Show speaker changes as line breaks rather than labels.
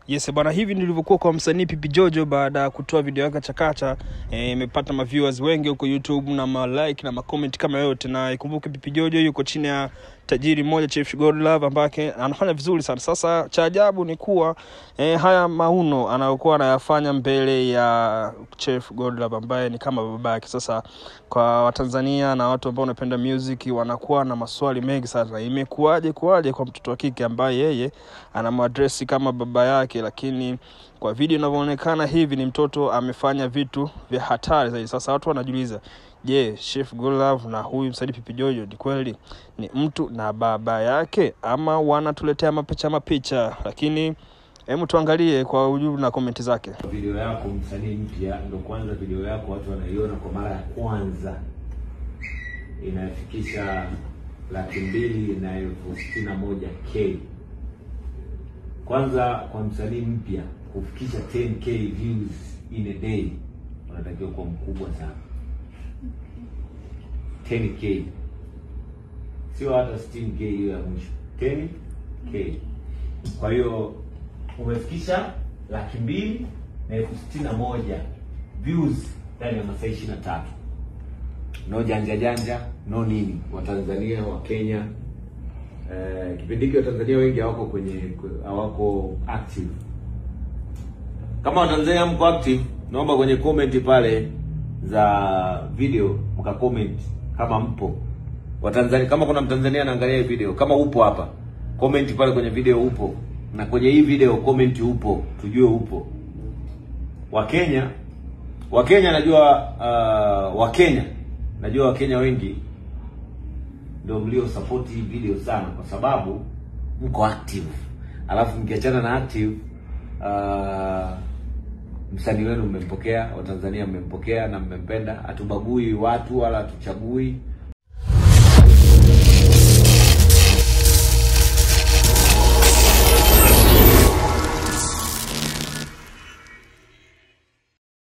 Yes bwana, hivi nilivyokuwa kwa msanii Pipi Jojo baada ya kutoa video yake chakacha, imepata ma viewers wengi huko YouTube na ma like na ma comment kama yote. Na ikumbuke Pipi Jojo yuko chini ya tajiri mmoja Chief Godlove ambaye anafanya vizuri sana. Sasa cha ajabu ni kuwa haya mauno anayokuwa anayafanya mbele ya Chief Godlove ambaye ni kama babake. Sasa kwa Watanzania na watu ambao wanapenda music wanakuwa na maswali mengi sana. Imekuwaje kuwaje kwa mtoto wa kike ambaye yeye anamuaddress kama baba yake, lakini kwa video inavyoonekana hivi ni mtoto amefanya vitu vya hatari zaidi. Sasa watu wanajiuliza, je, Chief Godlove na huyu msanii Pipi Jojo ni kweli ni mtu na baba yake ama wanatuletea mapicha? Lakini hebu tuangalie kwa ujumla na comment zake.
Video yako msanii mpya, ndio kwanza video yako watu wanaiona kwa mara ya kwanza, inafikisha 261,000. Kwanza kwa msanii mpya kufikisha 10k views in a day unatakiwa kuwa mkubwa sana. 10k, sio hata 16k hiyo ya mwisho, 10k. Kwa hiyo umefikisha 261,000 views ndani ya masaa 23. No janja janja, no nini. Watanzania, wa Kenya, kipindi hiki Watanzania wengi hawako kwenye, hawako active. Kama Watanzania mko active, naomba kwenye comment pale za video mka comment kama mpo Watanzania. Kama kuna Mtanzania anaangalia hii video, kama upo hapa, comment pale kwenye video upo, na kwenye hii video comment upo, tujue upo. Wakenya, Wakenya najua, Wakenya najua, Wakenya wengi ndio mlio support hii video sana kwa sababu mko active. Alafu mkiachana na active, msanii wenu mmempokea, Watanzania mmempokea na mmempenda. Hatubagui watu wala hatuchagui.